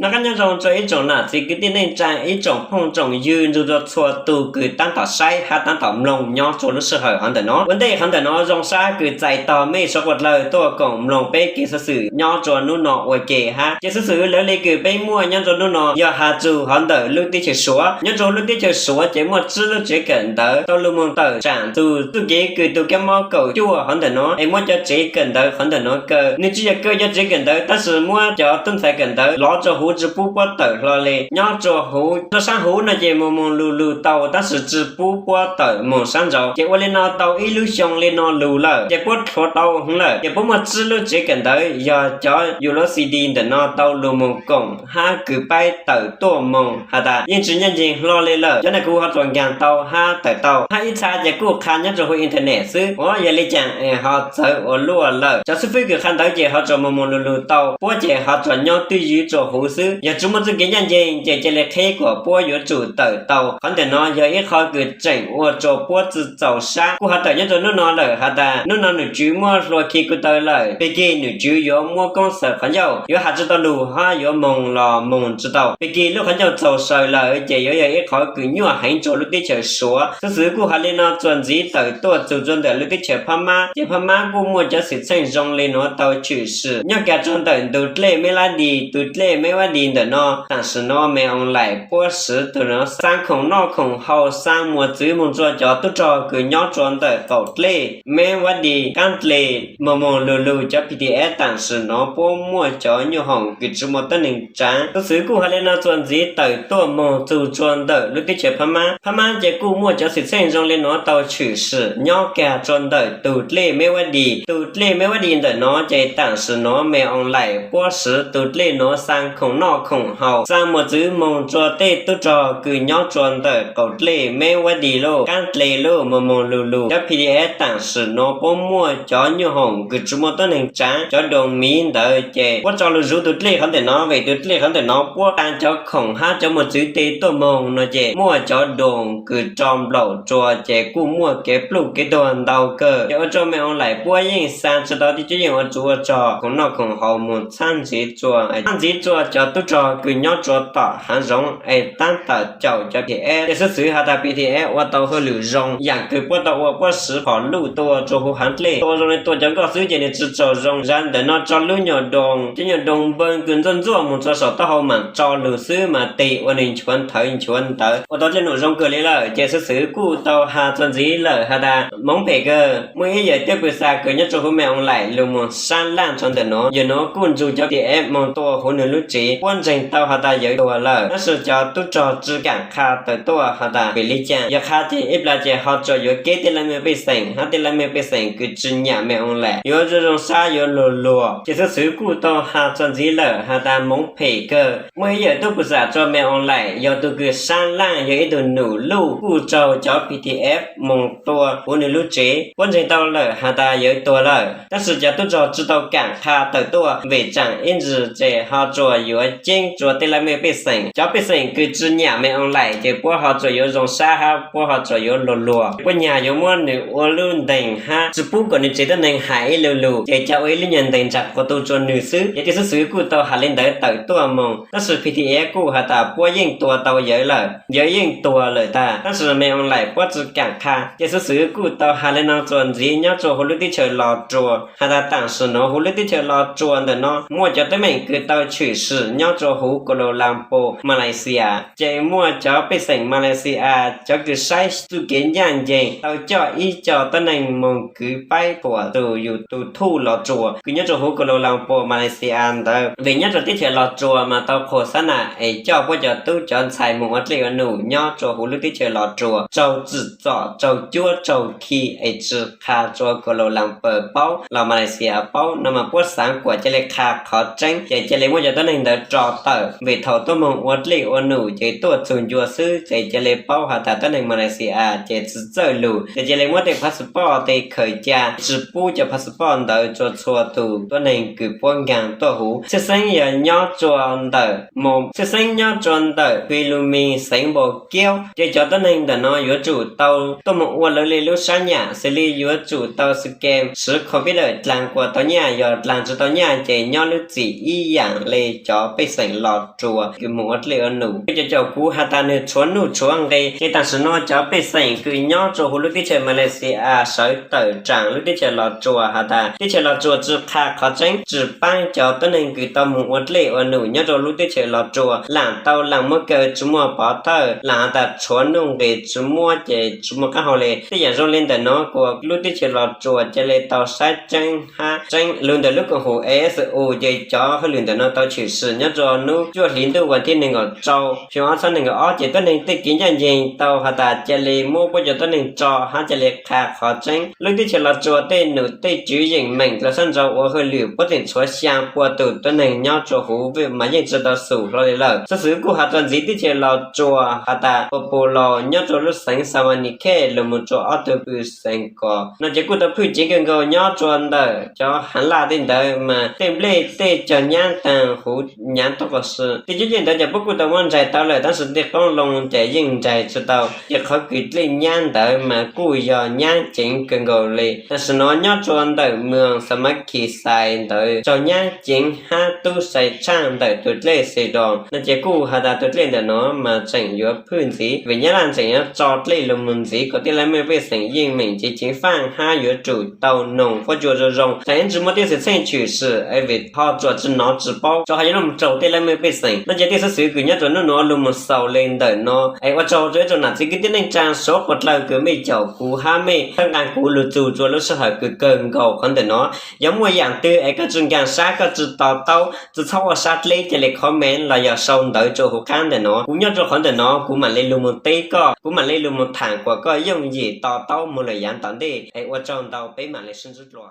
Noj qab nyob zoo rua ib tsoom nam txiv kwv tij neej tsaa, ib tsoom phooj tsoom ywg nrug rua txhua tug kws taab tom saib hab taab tom mloog nyob rua lub sij hawm hov ntawm no. Ua ntej hov ntawm no zoo sab kws txais tog mej suav dlawg tuaj koom mloog peb kev xov xwm nyob rua nub no ua ke hab. Kev xov xwm lawv le kws peb muaj nyob rua nub no yog has txug hov ntawm lub teb chaws Suav. Nyob rua lub teb chaws Suav ces muaj tsib lub tsev kawm ntawv tau lug moog tawm tsaam txug txuj kev kws tug kab mob kaum cuaj hov ntawm no, es muab cov tsev kawm ntawv hov ntawm no kaw. Nwg tsi yog kaw cov tsev kawm ntawv, tab sis muab cov tub ntxhais kawm ntawv lov rua huv tsi pub puab tawm hlo le. Nyob rua huv, rua saab huv no ces moog moog lug lug tau, tab sis tsi pub puab tawm moog saab nraud. Ces ua le no tau ib lub xyoo le no lug lawm, ces puab hlhuav tau heev lawm. Ces puab muaj tsib lub tsev kawm ntawv yog cov university ntawm no tau lug moog koom hab kws paib tawm tuaj moog has tas yeej tsi ncaj nceeg hlo le lawm. Cov ntawd kuv ho tsuas nkaag tau hab tawm tau, hab ib txha ces kuj qha nyob rua huv internet xwb. Ua yog le caag es ho txawv ua luaj lawm. Cov xib fwb kws qha ntawv ces ho tsuas moog moog lug lug tau, puab ces ho tsuas nyob twj ywm rua huv xwb. Yog tsi muaj txuj kev ncaj nceeg ces ca le qheb kuas puab yuav tsum tawm tau. Qhov ntawm no yog ib qho kws tseem ua rua puab tsi txaus sab. Kuj ho tawm nyob rua nub no lawm has tas nub no nom tswv muab hlua khi kuv taw lawm, pig kig nom tswv yuav muab koob xaws qhov ncauj, yuav has tsi tau lug hab yuav moog los moog tsi tau. Pig kig lub qhov ncauj txaus saws lawm ces yuav yog ib qhov kws nyuaj heev rua lub teb chaws Suav. Xov xwm kuj has le no txuas ntxiv tawm tuaj txug rua ntawm lub teb chaws Phab Mab, ces Phab Mab kuj muaj cov xwm txheej zoo le nuav tau tshwm sim nyob kag rua ntawm tus dlej Meb Vab Di. Tus dlej Meb Vab Di ntawm no taam sim no Me Oo Laim puab siv tug nuav xaa khoom noj khoom haus, xaa muas txwv moog rua cov tub rog kws nyob rua ntawm qaum dlej Meb Vab Di, qaab dlej moog moog lug lug. Cov P D F taam sim no puab muaj cov nyuj hoom kws tsi muaj tuab neeg tsaav. Xov xwm kuj has le no txuas ntxiv tawm tuaj moog txug rua ntawm lub teb chaws Phab Mab. Phab Mab ces kuj muaj cov xwm txheej zoo le nuav tau tshwm sim nyob kag rua ntawm tus dlej Meb Vab Di. Tus dlej Meb Vab Di ntawm no ces taam sim no Me Oo Laim puab siv tus dlej nuav xaa khoom noj khoom haus, xaa muas txwv moog rua tej tub rog kws nyob rua ntawm qaum dlej Meb Vab Di lauj, qaab dlej lauj, moog moog lug lug. Cov P D F taam sim no puab muaj cov nyuj hoom kws tsi muaj tuab neeg tsaav, cov doos miv ntawd ces puab tso lug zuv tus dlej qhov ntawm no, vim tus dlej qhov ntawm no puab taa cov khoom hab cov muas txwv tes tuaj moog no ces muaj cov doos kws rua nplaum rua ces kuj muaj kev pluj kev tuag ntau kawg. Ces ua rua Me Oo Laim puab yeej xaa tsi tau tej cuab yeej ua tsuv ua rog, khoom noj khoom haus moog txhab ntxiv rua, txhab ntxiv rua cov tub rog kws nyob rua tom haav zoov es taab tom caum cov P D F. Ces xov xwm has tas P D F ua tau hauj lwm zoo, yaam kws puab tau ua, puab siv phom luj tua rua huv haav dlej, tua zoo le tua cov nkoj xwb ces nwg tsi tsaug zoo. Zag ntawm no tso lub nyuas doos, cov nyuas doos npoo kws ntxuaj ntxuaj moog rua saum taub hau maam tso lug xwb mas tig ua nwg nchuav nthawv nchuav ntawv, ua tau dlej nuj zoo kawg le lawm. Ces xov xwm kuj tau has txuas ntxiv lawm has tas moov phem kawg, muaj ib yawm tuab pwm xam kws nyob rua huv Me Oo Laim lug moog saab laaj rua ntawm nuav, yawm nuav kuj nrug cov P D F moog tua huv nwg lub tsev. Puab ntseeg tau has tas yawm tuag lawm, tab sis cov tub rog tsi kaam qha tawm tuaj has tas vim le caag. Yog qha ces ib plag ces ho tsuas yuav keb tej laj mej pej xeem hab tej laj mej pej xeem kws tsi nyam Me Oo Laim, yuav zoo zoo sab yuav luag luag. Ces xov xwm kuj tau has txuas ntxiv lawm has tas moov phem kawg, muaj ib yawm tuab pwm xam rua Me Oo Laim yog tug kws saab laaj, yog ib tug num luj kuj raug cov P D F moog tua huv nwg lub tsev. Puab ntseeg tau lawm has tas yawm tuag lawm, tab sis cov tub rog tsi tau kaam qha tawm tuaj, vim tsaam ib ntsis ces ho tsuas yuav ceeb rua tej laj mej pej xeem. Cov pej xeem kws tsi nyam Me Oo Laim ces puab ho tsuas yuav zoo sab hab puab ho tsuas yuav luag luag, puab nyag yuav muab nwg ua lub ntees hab tsi pub kom nwg tsev tuab neeg has ib lu lug, ces ca ua ib lub nyuas ntees ntsaag quas tu rua nwg xwb. Ces tej xov xwm kuj tau has le ntawd tawm tuaj moog, tab sis P D F kuj has tas puab yeej tua tau yawm lawm, yawm yeej tuag lawm tag, tab sis Me Oo Laim puab tsi kaam qha. Ces xov xwm kuj tau has le no txuas ntxiv nyob rua huv lub teb chaws Los Tsuas, has tas taam sim no huv lub teb chaws Los Tsuas ntawm no muaj cov teeb meem kws tau tshwm sim nyob rua huv Kuala Lumpur, Malaysia. Ces muaj cov pej xeem Malaysia, cov kws saib txuj kev ncaj nceeg tau coj ib co tuab neeg moog kwv paib thuam tus yus tus thuj Los Tsuas kws nyob rua huv Kuala Lumpur, Malaysia ntawd. Vim nyob rua teb chaws Los Tsuas mas tau qhuas xab nam es coj puab cov tub cov ntxhais moog ua dlej ua num nyob rua huv lub teb chaws Los Tsuas raug tsim txom, raug cuab raug khi es tsi qha rua Kuala Lumpur paub los Malaysia paub no mas puab xaav kuas ca le qha qhov tseeb, ces ca le muab cov tuab neeg ntawd tso tawm, vim thaum tuaj moog ua dlej ua num ces tuaj txug ncua xwb ces ca le paub has tas tuab neeg Malaysia ces tsi txawj lug, ces ca le muab tej passport tej khaws ca tsi pub cov passport ntawd rua txhua tus tuab neeg kws puab nkaag tuaj huv. Tshwj xeeb yog nyob rua ntawm, tshwj xeeb nyob rua ntawm Philippines xeev Npau Kiaub, ces cov tuab neeg ntawm no yuav tsum tau tuaj moog ua lawv le lub sab nyam, xws li yuav tsum tau scan, siv computer dlaag kuas tau nyaj, yog dlaag tsi tau nyaj ces nyob lub txim ib yaam le cov pej xeem Los Tsuas kws mus ua dlej ua num. Cov caum kuv has tas nws tshuav nuj tshuav nqi, ces tam sim no cov pej xeem kws nyob rua huv lub teb chaws Malaysia sawv tawm raam lub teb chaws Los Tsuas has tas teb chaws Los Tsuas tsi qha qhov tseeb, tsi paab cov tuab neeg kws tau mus ua dlej ua num nyob rua lub teb chaws Los Tsuas. Laam tau laam muab kaw tsi muaj pov thawj, laam has tas tshuav nuj nqis tsi muab ces tsi muaj qaab hau le. Tej yaam zoo le ntawm no kuas lub teb chaws Los Tsuas ca le tau saib tseeb hab tseeb. Lug ntawm lub koom haum A S U ces cov hauj lwm ntawm no tau tshwm sim nyob rua hnub cuaj hli ntuj vas thib neeg nkaum rau xyoo ob txhiab neeg nkaum ob ces tuab neeg tej kev ncaj nceeg tau has tas ca le muab puab cov tuab neeg tso hab ca le qha qhov tseeb. Lub teb chaws Los Tsuas tej num tej tswv yeem meem los sab nrau ua hauj lwm puab tseem tshuav xyaa pua tus tuab neeg nyob rua huv mas yeej tsi tau xum hlo li lawm. Xov xwm kuj has rua ntxiv teb chaws Los Tsuas has tas pus pus los nyob rua lub xeev Xas Vas Nis Khej los mus rua ob tug pw xeev Kos no ces kuj tau phwj ceev kawg nkaus nyob rua ntawm cov haav laj tej ntawd mas tej nplej tej cog nyaab taag huv nyav tau qos si. Tej cuab yeej ntawd ces puab kuj tau muab nraig tau lawm tab sis tej qoob loo ces yeej nraig tsi tau. Ces qhov kws dlej nyaab ntawd mas kuj yog nyaab ceev kawg nkaus li. Tam sim no nyob rua ntawm moos Xas Mas Khis Xais ntawd raug nyaab ceev hab tub sai tshaaj ntawm tus dlej Xes Doos no ces kuj has tas tus dlej ntawm no mas tseem yuav phwj ntxiv vim Nyab Laj tseem yuav tso dlej los mus ntxiv kom tej laj mej pej xeem yeej meem ceev ceev faaj hab yuav tsum tau noog fuab cua zoo zoo. Tseem ib tsi muaj tej xwm txheej tshwm sim vim ho tsuas tsi nov tsi paub rua ho yuav luj raug tej laj mej pej xeem no ces tej xov xwm kws nyob rua nub nuav los mus xaus le ntawm no es ua tsaug rua ib tsoom nam txiv kwv tij neej tsaa suav qhuav dlawg kws mej caum kuv hab mej txhawb nqaa kuv lug txug rua lub sij hawm kws kawg nkaus qhov ntawm no. Yog muaj yaam twg es koj tsi nkaag sab koj tsi to taub tsi txhob ua sab dleb ca le comment los yog sau ntawv rua huv qaab ntawm no. Kuv nyob rua qhov ntawm no kuv maam le lug mus teb koj, kuv maam le lug mus thaam kuas koj yooj yim to taub moog lawm yaav tom ntej es ua tsaug ntau peb maam le sib ntsib dlua.